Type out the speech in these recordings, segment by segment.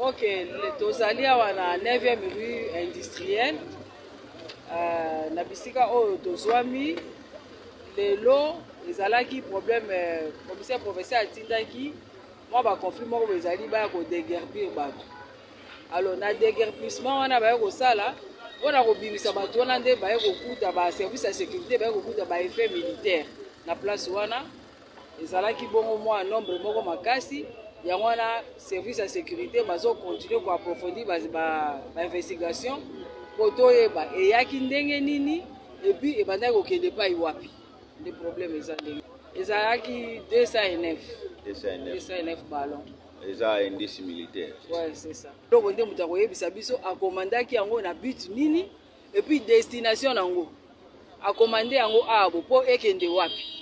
Ok, tozali awa na 9e rue industrielle euh, na bisika oyo tozwami lelo ezalaki problème euh, commissaire provincial atindaki mwa baconflit moko boye ezali baya kodeguerpir bato. Alors na deguerpissement wana baye kosala mpo na kobimisa bato wana nde baye kokuta ba service ya sécurité, baye kokuta ba effet militaire na place wana. Ezalaki bongo mwa nombre moko makasi, yango wana service ya sécurité bazo continuer ko approfondir ba, ba, ba investigation mpo toyeba eyaki ndenge nini et puis ebandaki kokende epai wapi. Nde problème eza ndenge ezalaki 209 209 209 ballon. Eza indice militaire. Ouais, c'est ça. Eloko nde moto akoyebisa biso akomandaki yango na but nini et puis destination nango akomande yango awa bo mpo ekende wapi.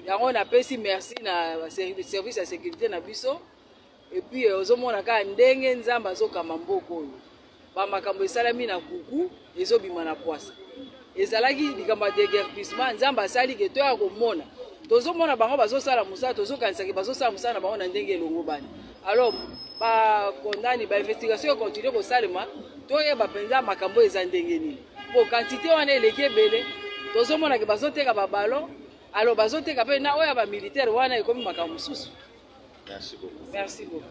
Yango napesi merci na service ya sécurité na biso. Et puis ozomona kaka ndenge Nzambe azokamba mboka oyo, bamakambo esalami na kuku ezobima na pwasa. Ezalaki likambo ya déguerpissement, Nzambe asali ke toya komona, tozomona bango bazosala mosala, tozokanisaki bazosala mosala na bango na ndenge elongo bani. Alors bakondani ba investigation ekontinue kosalema, toyeba mpenza makambo eza ndenge nini, po quantité wana eleki ebele. Tozomona ke bazoteka ba ballon, alors bazoteka mpe na oyo ya ba militaire wana ekomi makambo mosusu. Merci beaucoup. Merci beaucoup.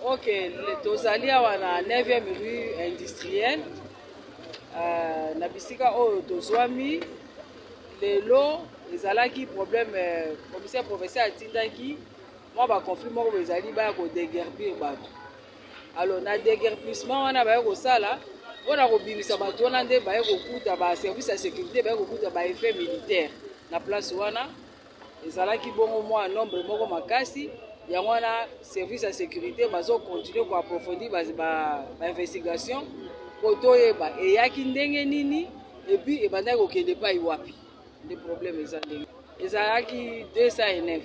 Ok, tozali awa na 9e rue industrielle euh, na bisika oyo tozwami lelo ezalaki problème euh, commissaire provincial atindaki mwa baconflit moko boye ezali baya kodeguerpir bato. Alors na déguerpissement wana baye kosala mpo na kobimisa bato wana nde baye kokuta ba service ya sécurité, baye kokuta ba effet militaire na place wana. Ezalaki bongo mwa nombre moko makasi, yango wana service ya sécurité bazo continuer ko approfondir ba, ba, ba investigation mpo toyeba eyaki ndenge nini et puis ebandaki kokende epai wapi. Nde problème eza ndenge ezalaki 209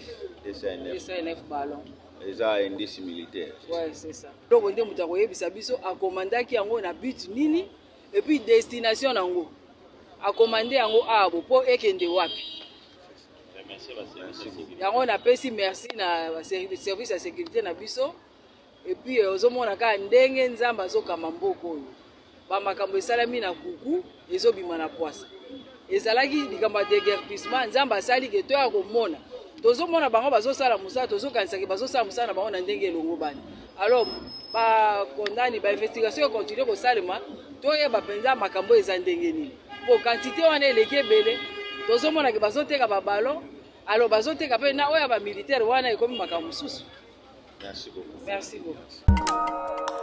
209 209 ballon. Eza indice militaire. Ouais, c'est ça. Eloko nde moto akoyebisa biso akomandaki yango na but nini et puis destination nango akomande yango awa bo mpo ekende wapi. Yango napesi merci na service ya sécurité na biso. Et puis ozomona kaka ndenge Nzambe azokamba mboka oyo, bamakambo esalami na kuku ezobima na pwasa. Ezalaki likambo ya déguerpissement, Nzambe asali ke toya komona, tozomona bango bazosala mosala, tozokanisaki bazosala mosala na bango na ndenge elongo bani. Alors bakondani ba investigation ekontinue kosalema, toyeba mpenza makambo eza ndenge nini, po quantité wana eleki ebele. Tozomona ke bazoteka ba ballon, alors bazoteka mpe na oyo ya ba militaire wana ekomi makambo mosusu. Merci beaucoup. Merci beaucoup.